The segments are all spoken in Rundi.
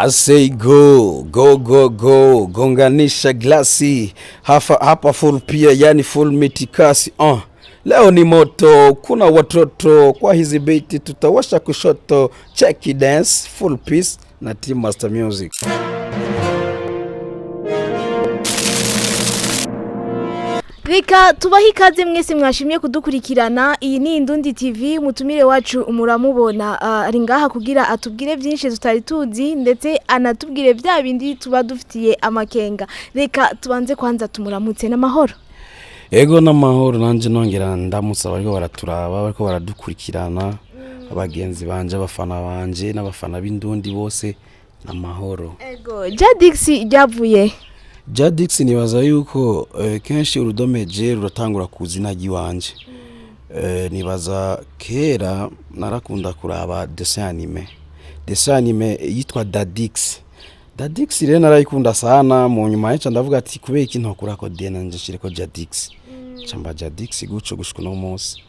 I say go go go go, gonganisha glasi hapa hapa, full pia, yani full mitikasi. Leo ni moto, kuna watoto kwa hizi beat, tutawasha kushoto, check dance full peace na Team Master Music. Reka tubahe ikaze mwese mwashimye kudukurikirana. Iyi ni Indundi TV. Mutumire wacu muramubona, ari ngaha kugira atubwire byinshi tutari tuzi, ndetse anatubwire bya bindi tuba dufitiye amakenga. Reka tubanze kwanza tumuramutse. N'amahoro? Ego, n'amahoro. Nanje nongera ndamutsa bariko baraturaba, bariko baradukurikirana, abagenzi banje, abafana banje n'abafana b'Indundi bose, n'amahoro. Ego, Jadix ryavuye? Jadix, nibaza yuko kenshi urudome J ruratangura ku zina ry'iwanje. Nibaza kera narakunda kuraba dessin animé yitwa Dadix. Dadix rero narayikunda sana. Mu nyuma yaca ndavuga ati: "Kubera iki ntokurako D nanje nshireko Jadix?" Camba Jadix guco gushika uno munsi.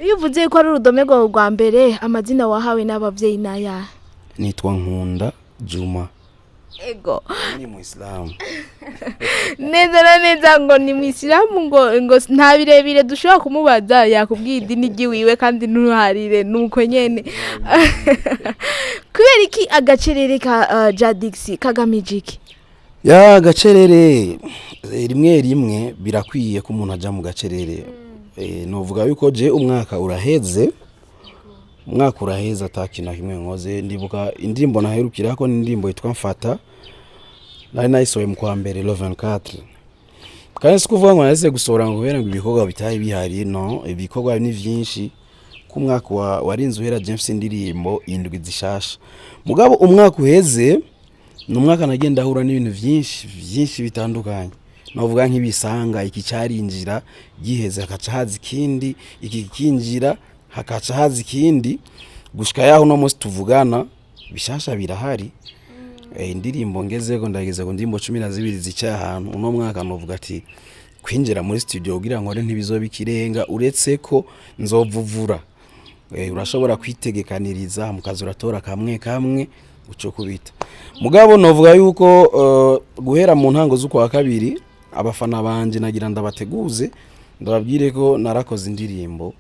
Iyo uvuze ko ari urudome rwawe rwa mbere, amazina wahawe n'ababyeyi n'ayahe? Nitwa Nkunda Juma. Ni Muislamu. Neza na neza, ngo ni mwisilamu, ngo nta birebire dushobora kumubaza, yakubwiye idini ry'iwiwe kandi ntuharire nuko nyene. Kubera iki agacerere ka Jadix kagamije iki? Ya, gacerere, rimwe rimwe birakwiye ko umuntu aja mu gacerere. Novuga yuko je umwaka uraheze, umwaka uraheze ata kintu na kimwe nkoze. Ndibuka indirimbo naherukirako ni indirimbo yitwa Mfata, nari nayisohoye mu kwa mbere, le 24. Kandi si kuvuga ngo nahise gusohora ngo kubera ngo ibikorwa bitari bihari. No ibikorwa ni vyinshi. Ko umwaka warinze uhera je mfise indirimbo indwi zishasha. Mugabo umwaka uheze ni umwaka nagenda ahura n'ibintu vyinshi vyinshi bitandukanye. Novuga nk'ibisanga iki carinjira giheze, hakaca haza ikindi, iki kikinjira, hakaca haza ikindi, gushika yaho uno munsi tuvugana bishasha birahari. Indirimbo ngezeko, ndageze ku ndirimbo 12 zicaye ahantu. Uno mwaka novuga ati kwinjira muri studio kugira ngo ntibizoba ikirenga, uretse ko nzovuvura. Urashobora kwitegekaniriza mukaza uratora kamwe kamwe uco kubita. Mugabo novuga yuko guhera mu ntango z'ukwa kabiri, abafana banje nagira ndabateguze, ndababwire ko narakoze indirimbo,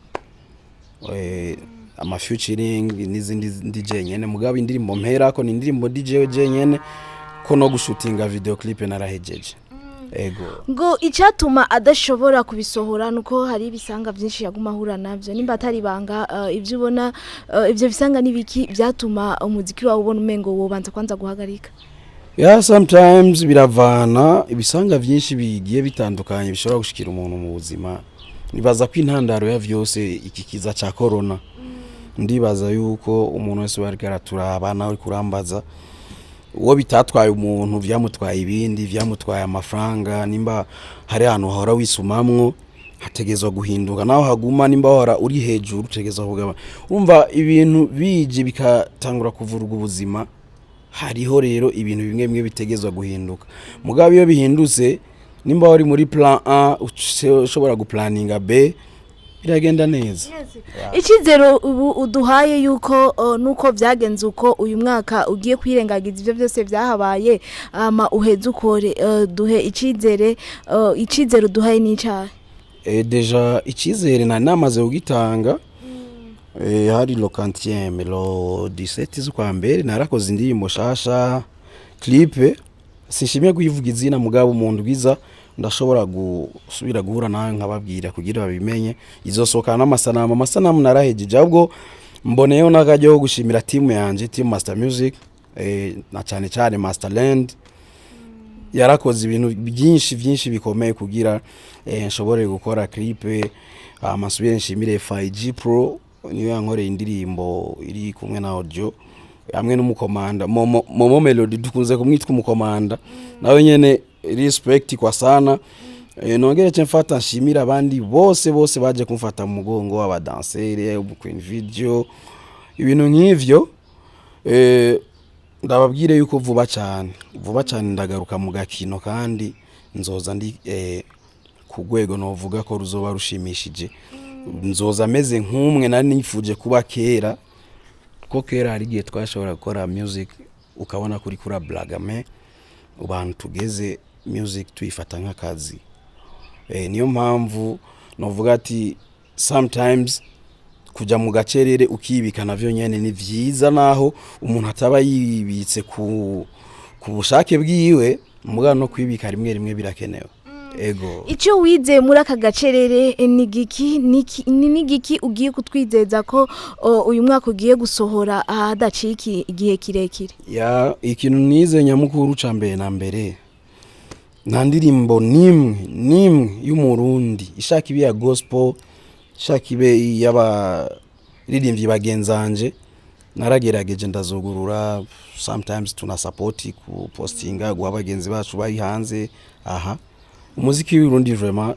ama featuring n'izindi ndi jenyene. Mugabo indirimbo mperako ni indirimbo ndi jewe jenyene, ko no gushutinga video clip narahejeje. Ego. Ngo icyatuma adashobora kubisohora nuko hari ibisanga byinshi yaguma ahura nabyo. Nimba atari ibanga, ibyo ubona, ibyo bisanga n'ibiki byatuma umuziki wawe ubona umengo wobanza kwanza guhagarika? Yeah, sometimes biravana ibisanga byinshi bigiye bitandukanye bishobora gushikira umuntu mu buzima. Nibaza ko intandaro ya vyose iki kiza ca corona. Ndibaza yuko umuntu wese ariko araturaba, nawe uriko urambaza, uwo bitatwaye umuntu vyamutwaye ibindi, vyamutwaye amafaranga. Nimba hari ahantu hahora wisumamwo, hategezwa guhinduka naho haguma. Nimba wahora uri hejuru, utegezwa kugaba. Urumva ibintu bije bikatangura kuvuruga ubuzima. Hariho rero ibintu bimwe bimwe bitegezwa guhinduka. Mugabo iyo bihindutse, nimba wari muri plan A, ushobora guplaninga B, biragenda neza. Icyizere ubu uduhaye yuko nuko byagenze uko uyu mwaka ugiye kwirengagiza ibyo byose byahabaye, ama uheze ukore, duhe icyizere. Icyizere uduhaye n'icyaha? Déjà icyizere nari namaze kugitanga. Hari le quantième, le 17 z'ukwa mbere, narakoze indirimbo shasha, clip. Sinshimye kuyivuga izina, mugabo umuntu bwiza ndashobora gusubira guhura nawe nkababwira kugira babimenye. Izosohokana n'amasanamu. Amasanamu narahejeje. Ahubwo mboneyeho n'akaryo ko gushimira team yanje, Team Master Music, na cyane cyane Masterland yarakoze ibintu byinshi byinshi bikomeye kugira nshobore gukora clip. Amasubire nshimire 5G Pro, niyo yankoreye indirimbo iri kumwe na audio, hamwe n'umukomanda Momo, Momo Melody, dukunze kumwitwa umukomanda, nawe nyene respect kwa sana. Nongere ce mfata nshimira abandi bose bose baje kumfata mu mugongo, abadansere, Queen Video, ibintu nk'ivyo. Ndababwire yuko vuba cyane, vuba cyane ndagaruka mu gakino, kandi nzoza ndi ku rwego novuga ko ruzoba rushimishije. Nzoza ameze nk'umwe nari nifuje kuba kera, ko kera hari igihe twashobora gukora music. Ukabona kuri kuri blagame abantu tugeze music tuyifata nk'akazi. Niyo mpamvu novuga ati sometimes kuja mu gacerere ukibika navyo nyene ni vyiza, naho umuntu ataba yibitse ku bushake bwiwe, muga no kwibika rimwe rimwe birakenewe, ego. Icyo wize muri aka gacerere ni giki? Ni giki ugiye kutwizeza ko uyu mwaka ugiye gusohora ahadaciye igihe kirekire? Ya, ikintu nize nyamukuru ca mbere na mbere, nta ndirimbo nimwe nimwe y'Umurundi, ishaka ibe iya gospel, ishaka ibe iy'abaririmbyi bagenzanje, naragerageje ndazugurura. Sometimes tunasapoti ku postinga guha bagenzi bacu bari hanze aha. Umuziki w'Urundi vraiment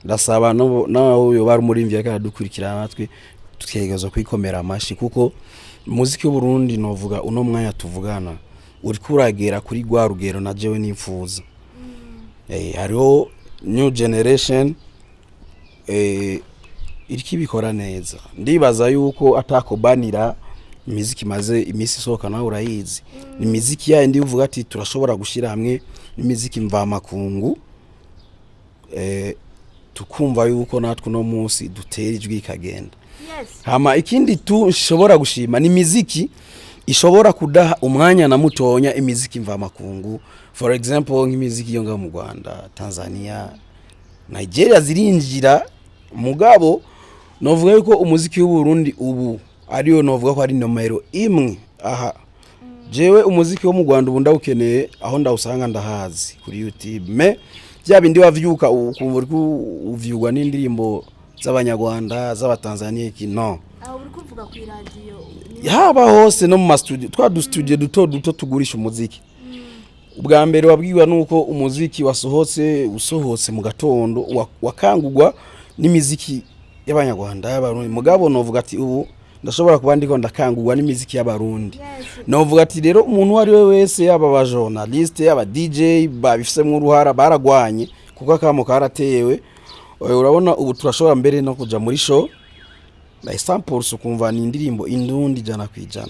ndasaba nawe yoba ari umuririmbyi ariko aradukurikirana, natwe tukegerezwa kwikomera amashi, kuko umuziki w'Uburundi novuga uno mwanya tuvugana uriko uragera kuri rwa rugero na jewe nifuza. Hariho new generation iriko ibikora neza. Ndibaza yuko atakobanira imiziki imaze iminsi isohoka, nawe urayizi, ni imiziki yayindi uvuga ati turashobora gushyira hamwe n'imiziki mvamakungu, tukumva yuko natwe uno munsi dutera ijwi ikagenda. Hama ikindi tu nshobora gushima ni imiziki ishobora kudaha umwanya na mutonya imiziki mvamakungu, for example nk'imiziki yo ngaho mu Rwanda, Tanzania, Nigeria zirinjira. Mugabo novuga yuko umuziki w'Uburundi ubu ariyo novuga ko ari nomero imwe aha. Jewe umuziki wo mu Rwanda ubu ndawukeneye, aho ndawusanga ndahazi kuri YouTube, mais bya bindi wavyuka ukumva uriko uvyugwa n'indirimbo z'Abanyarwanda, z'Abatanzania, iki, no. Aho uri kuvuga ku iradiyo? Haba hose, no mu mastudio, twa dustudio duto duto tugurisha umuziki. Ubwa mbere wabwiwa nuko umuziki wasohotse, usohotse mu gatondo wakangurwa n'imiziki y'Abanyarwanda, y'Abarundi. Mugabo novuga ati ubu ndashobora kuba ndiko ndakangurwa n'imiziki y'Abarundi. Novuga ati rero umuntu uwo ari we wese, yaba aba journaliste, yaba DJ babifisemwo uruhara, baragwanye kuko akamo karatewe. Urabona ubu turashobora mbere no kuja muri show na samples ukumva ni indirimbo Indundi 100%.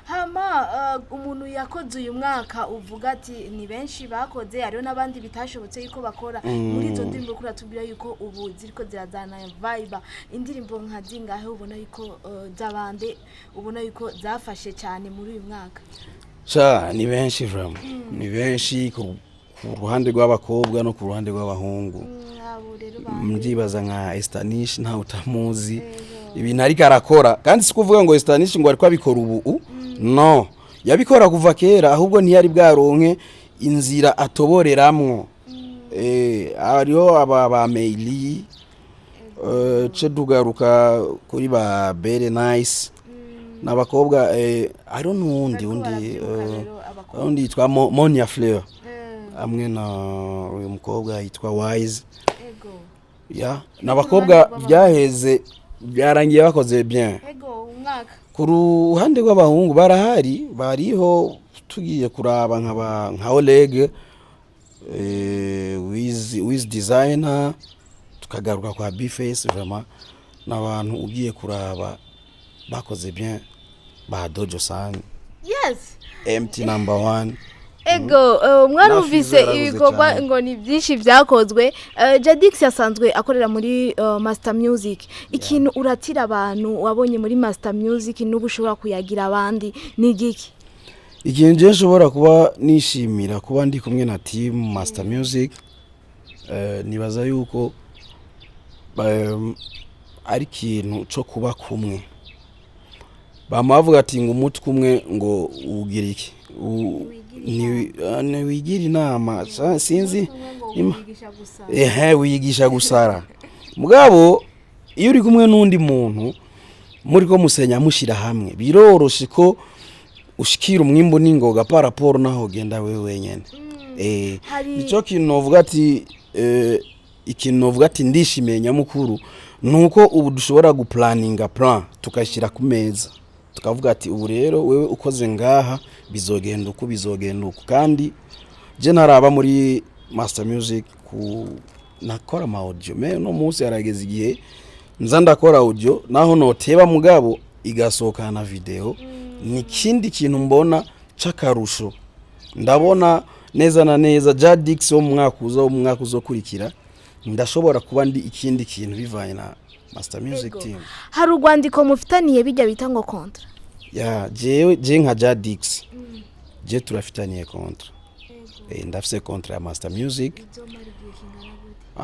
Hama umuntu yakoze uyu mwaka, uvuga ati ni benshi bakoze, hariho n'abandi bitashobotse yuko bakora muri izo ndirimbo, kuri atubwira yuko ubu ziriko zirazana vibe, indirimbo nka zingahe ubona yuko z'abande ubona yuko zafashe cyane muri uyu mwaka? Sha, ni benshi vraiment, ni benshi ku ruhande rw'abakobwa no ku ruhande rw'abahungu. Abo rero bande? Ndibaza nka Estanish, ntawe utamuzi ibintu ariko arakora. Kandi si kuvuga ngo Estanish ngo ariko abikora ubu, no yabikora kuva kera, ahubwo ntiyari bwaronke inzira atoboreramwo. Hariho aba ba Meili, ce tugaruka kuri ba Bere Nice n'abakobwa, hariho n'uwundi Bariko undi baravyibuka rero abakobwa. Undi yitwa Monia Fleur hamwe na uyu mukobwa yitwa Wise. Ya, n'abakobwa byaheze byarangiye bakoze bien. Ego, umwaka. Ku ruhande rw'abahungu barahari, bariho. Tugiye kuraba nka Oleg, Wiz Designer, tukagaruka kwa Bface, vraiment n'abantu ugiye kuraba bakoze bien, ba Dojo San, MT number one. Ego, mwarumvise Nafizo yarakoze ibikorwa cyane. ngo ni byinshi byakozwe. Jadix yasanzwe akorera muri Master Music. Ikintu uratira abantu wabonye muri Master Music n'ubu ushobora kuyagira abandi ni giki? Ikintu je nshobora kuba nishimira kuba ndi kumwe na team Master Music, nibaza yuko ari ikintu co kuba kumwe. Bama bavuga ati ngo umutwe umwe ngo ugira iki? Ntiwigira inama. Sinzi ehe, wiyigisha gusara. Mugabo iyo uri kumwe n'undi muntu muri ko musenya mushira hamwe, biroroshe ko ushikira umwimbu n'ingoga par rapport naho genda wewe wenyene. Nico kintu novuga ati ikintu novuga ati ndishimiye nyamukuru nuko ubu dushobora guplaninga plan, tukashyira ku meza, tukavuga ati ubu rero wewe ukoze ngaha bizogenda uku, bizogenda uku. Kandi je ntaraba muri Master Music ku nakora ama audio, mais no munsi harageze igihe nza ndakora audio naho noteba, mugabo igasohokana na video. Ni ikindi kintu mbona c'akarusho. Ndabona neza na neza Jadix wo mu mwaka uza, wo mu mwaka uzokurikira, ndashobora kuba ndi ikindi kintu bivanye na Master Music Team. Hari urwandiko mufitaniye, bijya bita ngo contrat? Ya, jewe je nka Jadix, je turafitaniye contrat. Ndafise contrat ya Master Music.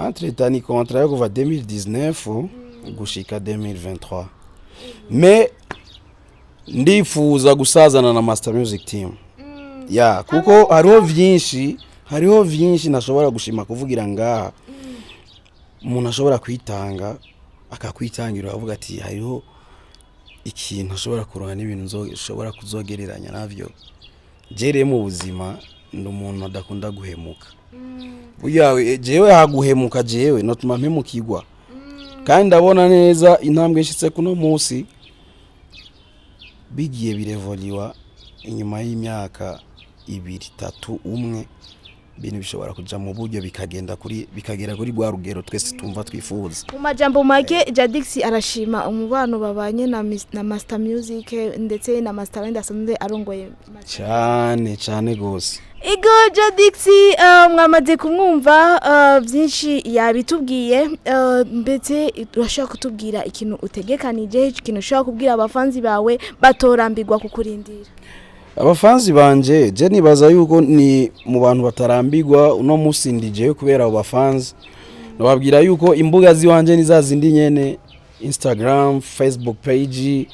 Entre temps ni contrat yo kuva 2019 gushika 2023, mais ndifuza gusazana na Master Music Team, ya, kuko hariho vyinshi ntashobora gushima kuvugira ngaha. Umuntu ashobora kwitanga, akakwitangira, avuga ati hariho ikintu ashobora kuronka n'ibintu nshobora kuzogereranya navyo. Jewe mu buzima ndi umuntu adakunda guhemuka. Burya jewe haguhemuka, jewe notuma mpemukirwa, kandi ndabona neza intambwe nshitse kuno munsi bigiye birevoliwa inyuma y'imyaka 2, 3, 1, ibintu bishobora kuja mu buryo, bikagenda kuri, bikagera kuri rwa rugero twese tumva twifuza. Mu majambo make, Jadix arashima umubano babanye na Master Music ndetse na Master asanzwe arongoye. Cyane cyane gose. Ego Jadix, mwamaze kumwumva, byinshi yabitubwiye, ndetse urashobora kutubwira ikintu utegekanije, ikintu ushobora kubwira abafanzi bawe batorambirwa kukurindira? Abafanzi banje, je nibaza yuko ni mu bantu batarambirwa. Uno musi ndi jewe kubera abo bafanzi. Nababwira yuko imbuga ziwanje ni za zindi nyene: Instagram, Facebook page,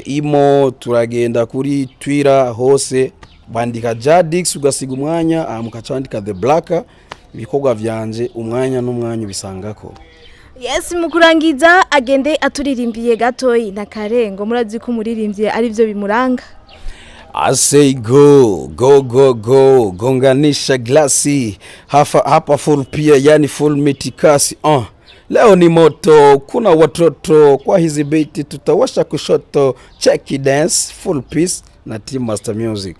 imo turagenda kuri Twitter, hose bandika Jadix ugasiga umwanya, hama ukaca wandika The Black. Ibikorwa vyanje umwanya n'umwanya ubisangako. Yes, mu kurangiza agende aturirimbiye gatoyi na karengo, murazi ko umuririmbyi ari byo bimuranga. I say go, go, go, go, gonganisha glasi, hapa, hapa full pia, yani full mitikasi. Leo ni moto, kuna watoto, kwa hizi beat tutawasha kushoto, check dance, full peace na Team Master Music.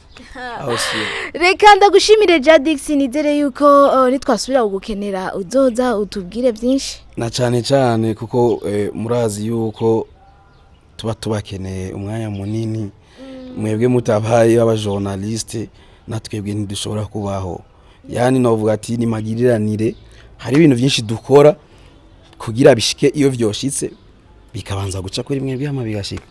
Au sio? Reka ndagushimire Jadix, nizere yuko nitwasubira kugukenera uzoza utubwire byinshi. Na cyane cyane kuko murazi yuko tuba tubakeneye umwanya munini. Mwebwe mutabaye abajournaliste, natwebwe ntidushobora kubaho. Yani novuga ati ni magiriranire. Hari ibintu byinshi dukora kugira bishike iyo vyoshitse, bikabanza guca kuri mwebwe, hama bigashika,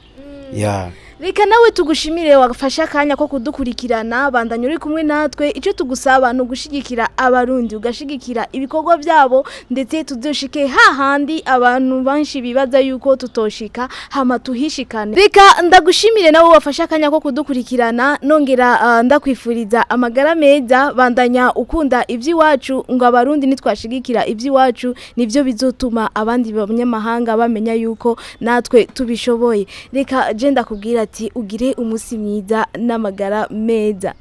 ya. Reka nawe tugushimire wafashe akanya ko kudukurikirana, bandanya uri kumwe natwe. Icyo tugusaba ni ugushigikira Abarundi, ugashigikira ibikorwa byabo, ndetse tudushike hahandi abantu benshi bibaza yuko tutoshika, hama tuhishikane. Reka ndagushimire nawe wafashe akanya ko kudukurikirana, nongera ndakwifuriza amagara meza. Bandanya ukunda iby'iwacu, ngo Abarundi nitwashigikira iby'iwacu nibyo bizotuma abandi banyamahanga bamenya yuko natwe tubishoboye. Reka je ndakubwira ati ugire umunsi mwiza n'amagara meza.